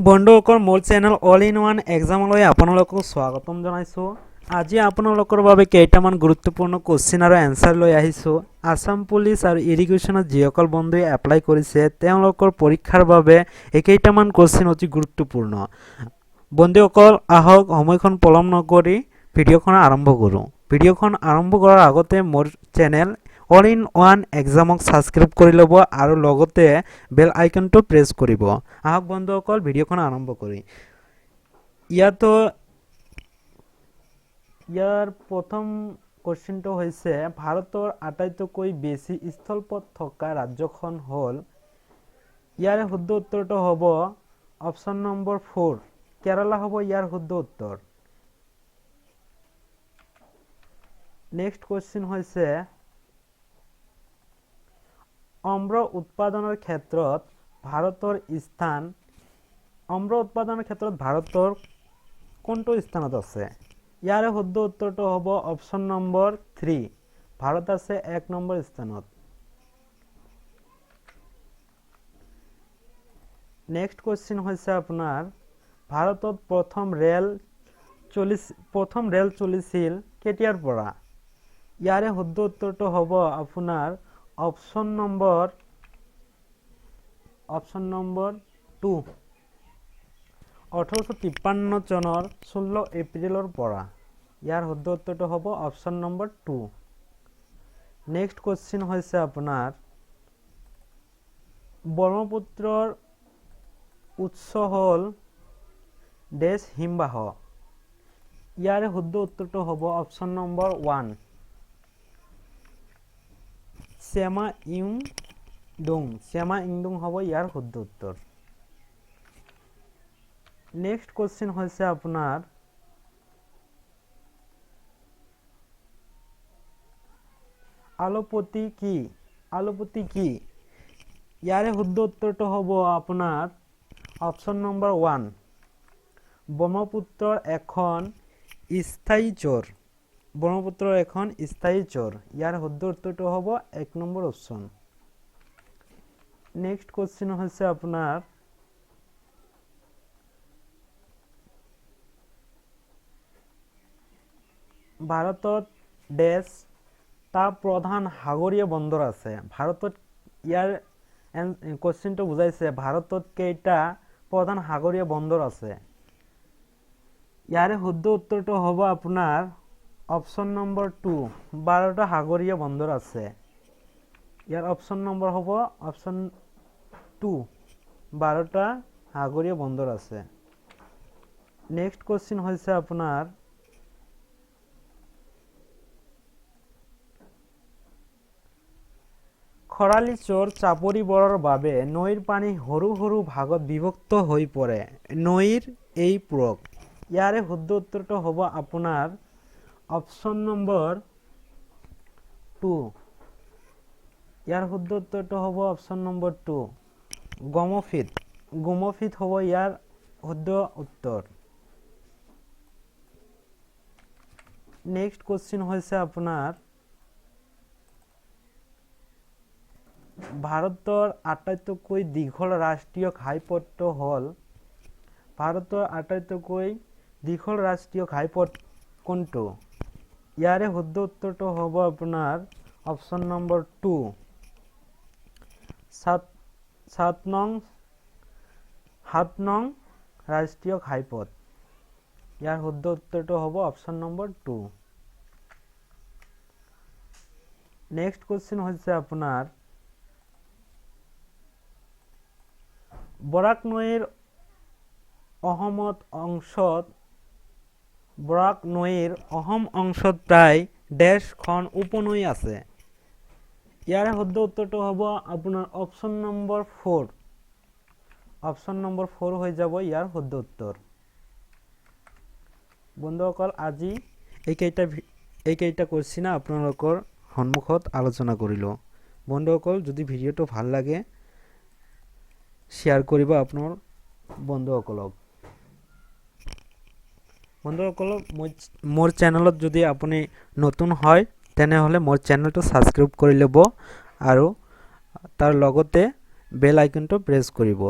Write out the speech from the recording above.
বন্ধুসকল, মোৰ channel all in one এক্সামলৈ আপোনালোকক স্বাগতম জনাইছোঁ। আজি আপোনালোকৰ বাবে কেইটামান গুৰুত্বপূৰ্ণ কুৱেশ্যন আৰু এনচাৰ লৈ আহিছোঁ। আছাম পুলিচ আৰু ইৰিগেশ্যনত যিসকল বন্ধুৱে এপ্লাই কৰিছে, তেওঁলোকৰ পৰীক্ষাৰ বাবে এই কেইটামান কুৱেশ্যন অতি গুৰুত্বপূৰ্ণ। বন্ধুসকল, আহক, সময়খন পলম নকৰি ভিডিঅ'খন আৰম্ভ কৰোঁ। ভিডিঅ'খন আৰম্ভ কৰাৰ আগতে মোৰ চেনেল অল ইন ওৱান এক্সামক ছাবস্ক্ৰাইব কৰি ল'ব আৰু লগতে বেল আইকনটো প্ৰেছ কৰিব। আহক বন্ধুসকল, ভিডিঅ'খন আৰম্ভ কৰি। ইয়াতো ইয়াৰ প্ৰথম কুৱেশ্যনটো হৈছে, ভাৰতৰ আটাইতকৈ বেছি স্থলপথ থকা ৰাজ্যখন হ'ল? ইয়াৰে শুদ্ধ উত্তৰটো হ'ব অপশ্যন নম্বৰ 4, কেৰালা হ'ব ইয়াৰ শুদ্ধ উত্তৰ। নেক্সট কুৱেশ্যন হৈছে, অম্ৰ উৎপাদনৰ ক্ষেত্ৰত ভাৰতৰ স্থান। অম্ৰ উৎপাদনৰ ক্ষেত্ৰত ভাৰতৰ কোনটো স্থানত আছে? ইয়াৰে শুদ্ধ উত্তৰটো হ'ব অপশ্যন নম্বৰ 3, ভাৰত আছে 1 নম্বৰ স্থানত। নেক্সট কুৱেশ্যন হৈছে আপোনাৰ, ভাৰতত প্ৰথম ৰেল চলিছিল কেতিয়াৰ পৰা? ইয়াৰে শুদ্ধ উত্তৰটো হ'ব আপোনাৰ অপশ্যন নম্বৰ 2, 1853 চনৰ 16 এপ্ৰিলৰ পৰা। ইয়াৰ শুদ্ধ উত্তৰটো হ'ব অপশ্যন নম্বৰ 2। নেক্সট কুৱেশ্যন হৈছে আপোনাৰ, ব্ৰহ্মপুত্ৰৰ উৎস হ'ল ডেছ হিমবাহ। ইয়াৰে শুদ্ধ উত্তৰটো হ'ব অপশ্যন নম্বৰ 1, চেমা ইং ডুং। চেমা ইংডুং হ'ব ইয়াৰ শুদ্ধ উত্তৰ। নেক্সট কুৱেশ্যন হৈছে আপোনাৰ, আলোপতি কি? আলোপতি কি? ইয়াৰে শুদ্ধ উত্তৰটো হ'ব আপোনাৰ অপশ্যন নম্বৰ 1, ব্ৰহ্মপুত্ৰৰ এখন স্থায়ী চৰ। ব্ৰহ্মপুত্ৰৰ এখন স্থায়ী চৰ। ইয়াৰ শুদ্ধ উত্তৰটো হ'ব 1 নম্বৰ অপশ্যন। নেক্সট কুৱেশ্যন হৈছে আপোনাৰ, ভাৰতত ডেছ টা প্ৰধান সাগৰীয় বন্দৰ আছে। ভাৰতত, ইয়াৰ কুৱেশ্যনটো বুজাইছে, ভাৰতত কেইটা প্ৰধান সাগৰীয় বন্দৰ আছে? ইয়াৰে শুদ্ধ উত্তৰটো হ'ব আপোনাৰ অপশ্যন নম্বৰ 2, 12টা সাগৰীয় বন্দৰ আছে। ইয়াৰ অপশ্যন নম্বৰ হ'ব অপশ্যন 2, 12টা সাগৰীয় বন্দৰ আছে। নেক্সট কুৱেশ্যন হৈছে আপোনাৰ, খৰালি চৰ চাপৰিবোৰৰ বাবে নৈৰ পানী সৰু সৰু ভাগত বিভক্ত হৈ পৰে। নৈৰ এই পূৰক। ইয়াৰে শুদ্ধ উত্তৰটো হ'ব আপোনাৰ অপশ্যন নম্বৰ 2। ইয়াৰ শুদ্ধ উত্তৰটো হ'ব অপশ্যন নম্বৰ 2, গমফিত। গমফিত হ'ব ইয়াৰ শুদ্ধ উত্তৰ। নেক্সট কুৱেশ্যন হৈছে আপোনাৰ, ভাৰতৰ আটাইতকৈ দীঘল ৰাষ্ট্ৰীয় ঘাইপথটো হ'ল? ভাৰতৰ আটাইতকৈ দীঘল ৰাষ্ট্ৰীয় ঘাইপথ কোনটো? ইয়াৰে শুদ্ধ উত্তৰটো হ'ব আপোনাৰ অপশ্যন নম্বৰ 2, সাত সাত নং 7 নং ৰাষ্ট্ৰীয় ঘাইপথ। ইয়াৰ শুদ্ধ উত্তৰটো হ'ব অপশ্যন নম্বৰ 2। নেক্সট কুৱেশ্যন হৈছে আপোনাৰ, বৰাক নৈৰ অসমত অংশত বৰাক নৈৰ অসম অংশত প্ৰায় ডেছখন উপনৈ আছে। ইয়াৰে শুদ্ধ উত্তৰটো হ'ব আপোনাৰ অপশ্যন নম্বৰ 4। অপশ্যন নম্বৰ 4 হৈ যাব ইয়াৰ শুদ্ধ উত্তৰ। বন্ধুসকল, আজি এইকেইটা কুৱেশ্যন আপোনালোকৰ সন্মুখত আলোচনা কৰিলোঁ। বন্ধুসকল, যদি ভিডিঅ'টো ভাল লাগে, শ্বেয়াৰ কৰিব আপোনাৰ বন্ধুসকলক। বন্ধুসকলক, মই মোৰ চেনেলত যদি আপুনি নতুন হয়, তেনেহ'লে মোৰ চেনেলটো ছাবস্ক্ৰাইব কৰি ল'ব আৰু তাৰ লগতে বেল আইকনটো প্ৰেছ কৰিব।